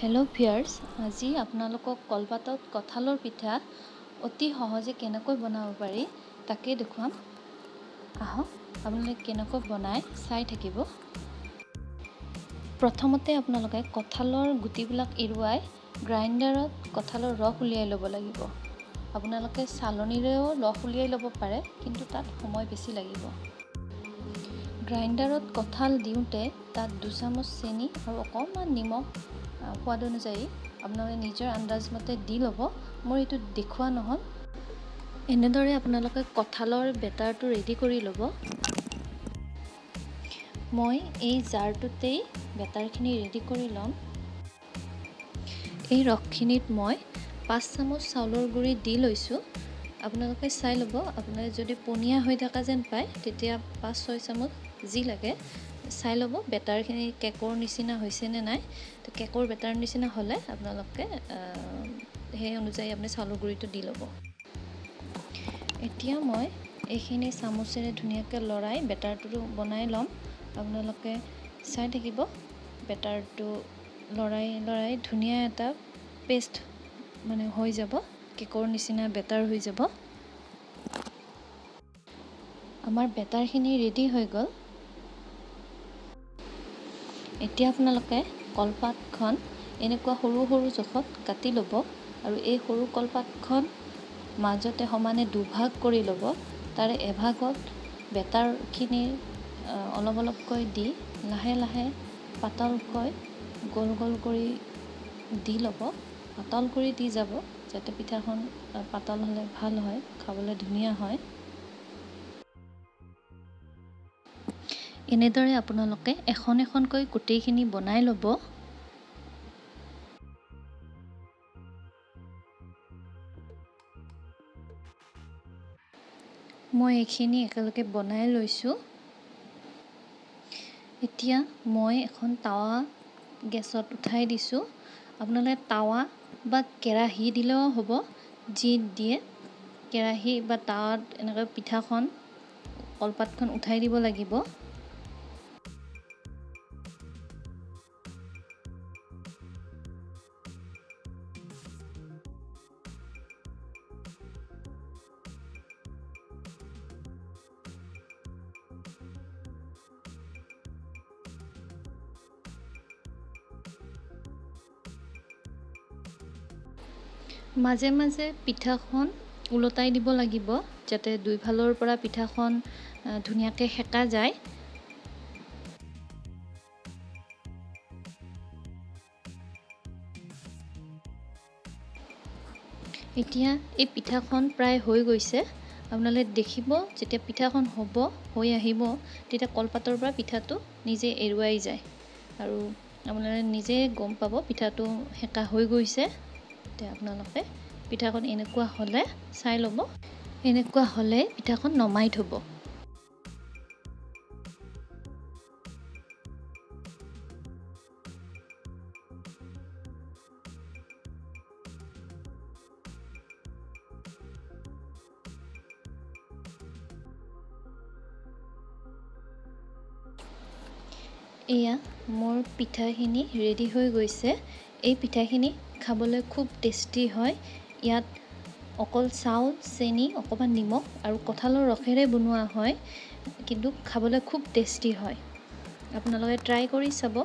Hello' viewers, আজি আপোনালোকক কলপাতত কঁঠালৰ পিঠা অতি সহজে কেনেকৈ বনাব পাৰি তাকে দেখুৱাম। আহক আপোনালোকে কেনেকৈ বনায় চাই থাকিব। প্ৰথমতে আপোনালোকে কঁঠালৰ গুটিবিলাক এৰুৱাই গ্ৰাইণ্ডাৰত কঁঠালৰ ৰস উলিয়াই ল'ব লাগিব। আপোনালোকে চালনীৰেও ৰস উলিয়াই ল'ব পাৰে, কিন্তু তাত সময় বেছি লাগিব। গ্ৰাইণ্ডাৰত কঁঠাল দিওঁতে তাত দুচামুচ চেনি আৰু অকণমান নিমখ সোৱাদ অনুযায়ী আপোনালোকে নিজৰ আন্দাজমতে দি ল'ব। মোৰ এইটো দেখুওৱা নহ'ল। এনেদৰে আপোনালোকে কঁঠালৰ বেটাৰটো ৰেডি কৰি ল'ব। মই এই জাৰটোতেই বেটাৰখিনি ৰেডি কৰি ল'ম। এই ৰসখিনিত মই 5 চামুচ চাউলৰ গুড়ি দি লৈছোঁ। আপোনালোকে চাই ল'ব, আপোনালোকে যদি পনীয়া হৈ থকা যেন পায় তেতিয়া 5-6 চামুচ যি লাগে চাই ল'ব বেটাৰখিনি কেকৰ নিচিনা হৈছেনে নাই। তো কেকৰ বেটাৰ নিচিনা হ'লে আপোনালোকে সেই অনুযায়ী আপুনি চাউলৰ গুড়িটো দি ল'ব। এতিয়া মই এইখিনি চামুচেৰে ধুনীয়াকৈ লৰাই বেটাৰটো বনাই ল'ম। আপোনালোকে চাই থাকিব, বেটাৰটো লৰাই লৰাই ধুনীয়া এটা পেষ্ট মানে হৈ যাব, কেকৰ নিচিনা বেটাৰ হৈ যাব। আমাৰ বেটাৰখিনি ৰেডি হৈ গ'ল। এতিয়া আপোনালোকে কলপাতখন এনেকুৱা সৰু সৰু জোখত কাটি ল'ব আৰু এই সৰু কলপাতখন মাজতে সমানে দুভাগ কৰি ল'ব। তাৰে এভাগত বেটাৰখিনি অলপ অলপকৈ দি লাহে লাহে পাতলকৈ গোল গোল কৰি দি ল'ব। পাতল কৰি দি যাব, যাতে পিঠাখন পাতল হ'লে ভাল হয়, খাবলৈ ধুনীয়া হয়। এনেদৰে আপোনালোকে এখন এখনকৈ গোটেইখিনি বনাই ল'ব। মই এইখিনি একেলগে বনাই লৈছোঁ। এতিয়া মই এখন তাৱা গেছত উঠাই দিছোঁ। আপোনালোকে তাৱা বা কেৰাহী দিলেও হ'ব, যি দিয়ে। কেৰাহী বা তাৱাত এনেকৈ পিঠাখন কলপাতখন উঠাই দিব লাগিব। মাজে মাজে পিঠাখন ওলটাই দিব লাগিব, যাতে দুইফালৰ পৰা পিঠাখন ধুনীয়াকৈ সেকা যায়। এতিয়া এই পিঠাখন প্ৰায় হৈ গৈছে। আপোনালোকে দেখিব, যেতিয়া পিঠাখন হৈ আহিব, তেতিয়া কলপাতৰ পৰা পিঠাটো নিজে এৰুৱাই যায় আৰু আপোনালোকে নিজে গম পাব পিঠাটো সেকা হৈ গৈছে। এতিয়া আপোনালোকে পিঠাখন এনেকুৱা হ'লে চাই ল'ব। এনেকুৱা হ'লে পিঠাখন নমাই থ'ব। এয়া মোৰ পিঠাখিনি ৰেডি হৈ গৈছে। এই পিঠাখিনি খাবলৈ খুব টেষ্টি হয়। ইয়াত অকল চাউল, চেনি, অকণমান নিমখ আৰু কঁঠালৰ ৰসেৰে বনোৱা হয়, কিন্তু খাবলৈ খুব টেষ্টি হয়। আপোনালোকে ট্ৰাই কৰি চাব।